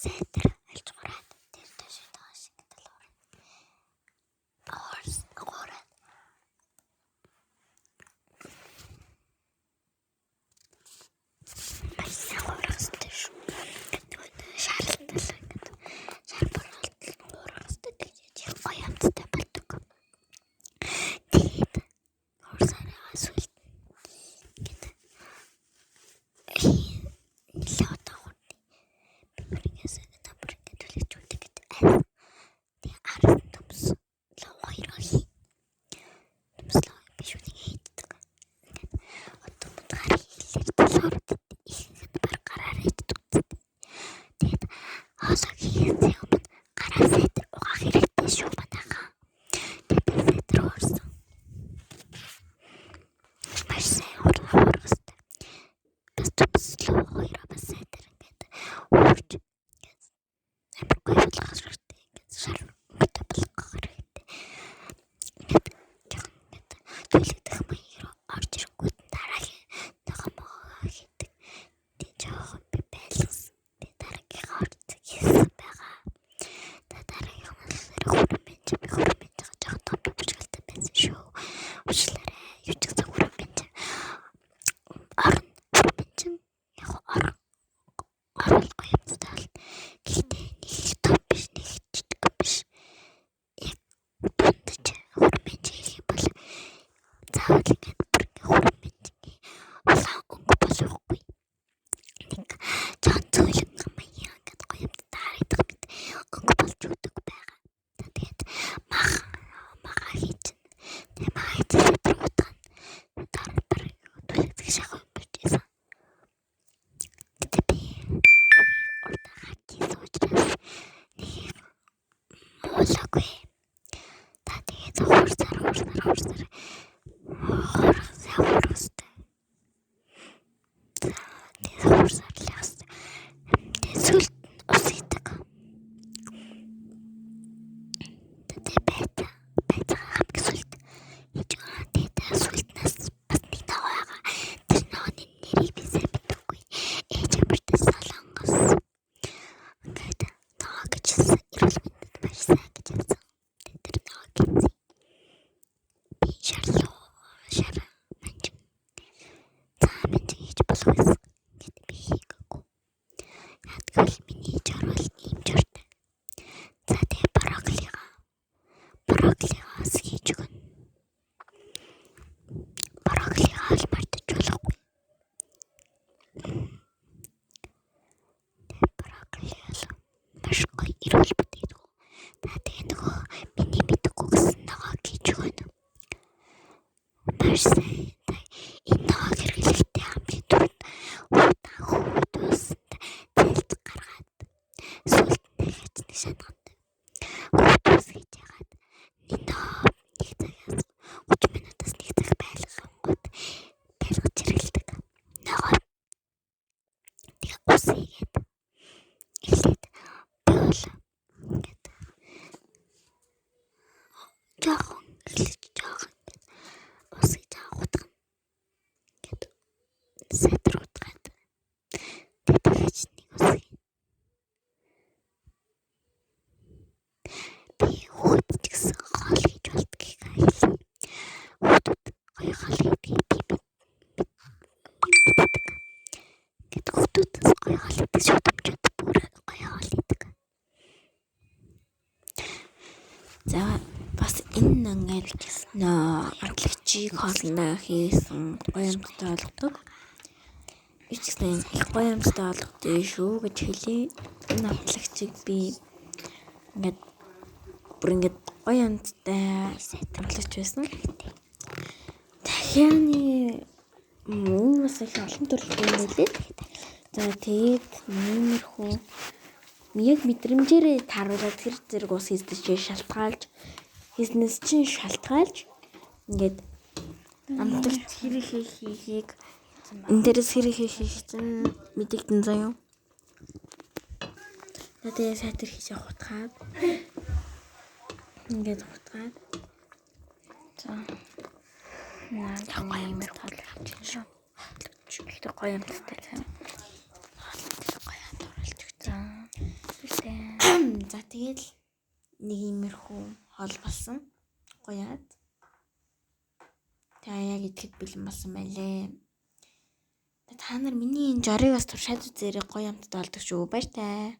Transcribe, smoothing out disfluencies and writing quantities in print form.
Сайтар альж гураад тэр доош доош гэдэг л уурна. Гураад. Маш сайн хуурах хэрэгтэй шүү. Нөгөө шааралтал ингээд шар боролтол хуурах хэрэгтэй, тэгж их гоё амттай болдог. Тэгээд хуурсараа сүлд ингээд нэлээ удаан хуурна. Би бүр ингээд бүр ингээд түлхэж өгдөг гэдэг айсан. Тэгээ араас нь төмс хоёроо хий. Төмслөө би шүнийг хийддэг. Ингээд одоо модгаар хийлээр толгоор ихэнх нь баг гараар хийдэг. Тэгээд хоолой хийхээс өмнө гараа сайтар угаах хэрэгтэй шүү манайхаа. Тэгээд би сайтар уурсан. Маш сайн уурах хэрэгтэй. Бас төмслөө хоёроо бас сайтар ингээд уурч ингээд амар гоё болгох хэрэгтэй. Ингээд шар өнгөтэй болгох хэрэгтэй. Ингээд жоохон ингээд төлөгдөх маягаар орж ирэнгүүт нь дараагийн ногоо могоо хийдэг. Тэгээд жоохон би байлгасан. Тэгээд дараагийнхаа орцыг хийсэн байгаа. Тэгээд дараагийнх нь болохоор хүрэмж, би хүрэмж байгаа жоохон том төвчгэлтэй байсан шүү. Уучлаарай. Юу ч гэсэн хүрэмж орон хүрэмж яг орон орол гоё юмтай бол гэхдээ нэг их том биш, нэг их жижиг биш. Яг дундаж хүрэмж хийх юм бол заавал ингээд бүр ингээд хүрэмж улаан өнгө болохгүй. Нэг жоохон зөөлөн маяг ингээд гоё юмтай харагдах мэт өнгө болж өгдөг байгаа. Тэгээд мах мага хийж тэгээд мага хийж сэтэр утгана. Дараа бараг түлхэх шахах юм болж байсан. Гэтэ би урдаа харж исэн учраас нэг муулаагүй. Та тэгээд хуурсаар хуурсаар хуурсаар хуурах сайн хуурах хэрэгтэй. За тэгээд хуурсаар л явах хэрэгтэй. Тэгээд сүлд нь ус хийдэг. Тэгээд байцаа байцаа хамгийн сүлд хийж байгаа. Тэгээд сүлднээс бас нэг ногоо байгаа. Тэр ногооны нэрийг би сайн мэдэхгүй. Ээж амартай солонгос. Ингээд ногоо гэж хэлсэн. Эрүүл мэндэд маш сайн гэж хэлсэн. Тэгээд тэр ногоо хийсэн. Би шарлуу шар манжин. За манжин хийж болох байсан. Гэт би хийгээгүй. Ядгал миний жорвол ийм жортой. За тэгээ брокколигаа бас хийж өгнө. Брокколигаа л мартаж болохгүй. Тэгээ брокколи бол маш гоё эрүүл бүтээгдэхүүн. За тэгээ нөгөө миний мэдэхгүй гэсэн ногоо хийж өгнө. Маш сайн. Энэ ногоог хэрэглэхдээ хамгийн түрүүнд хүүхэд уусанд зайлд гаргаад сүлд нь дахиад нэг шанагт хүүхэд ус хийж яагаад энэ ногоо нэг цагаас 30 минутаас нэг цаг байлгангууд байлгаж хэрэглэдэг. Ногоо тэгээ ус хийгээд эхлээд би бол ингээд жоохон эхлэж жоохон ингээд ус хийж байгаа хутгана. Ингээд сайтар утгаад тэгээ дахиад нэг ус хийнэ. Би хүүхэд ч гэсэн хоол хийж болдгийг хэлье. Хүүхдүүд гоё хоол хийдгийг би мэддэг. Ингээд хүүхдүүдээс гоё хоол хийдэг, шүтэмжүүд бүр гоё хоол хийдэг. За бас энэ ингээд амтлагчийг хоолндоо хийсэн гоё амттай болгодог. Би ч гэсэн их гоё амттай болгодог шүү гэж хэлье. Энэ амтлагчийг би ингээд бүр ингээд гоё амттай амтлагч байсан. Дахианы мөн бас их олон төрөлтэй юм байлээ. За тэгээд иймэрхүү яг мэдрэмжээрээ тааруулаад тэр зэрэг ус хийдэг чинь шалтгаалж хийснээс чинь шалтгаалж ингээд амтлагч хэрэг хийхийг энэ дээрээс хэрэг хийхийг чинь мэдэгдэн заяа. За тэгээ сайтар хийж хутгаад ингээд хутгаад За. Наа гоё амттай авч шүү. Гэхдээ гоё амттай тийм. Гоё амт оруулж өгч. За. За, тэгээд л нэг иймэрхүү хоол болсон. Гоёад. Тэгээ яг идэхэд бэлэн болсон байлээ. Та нар миний энэ жорыг бас туршаад үзээрэй, гоё амттай болдог шүү. Баяртай.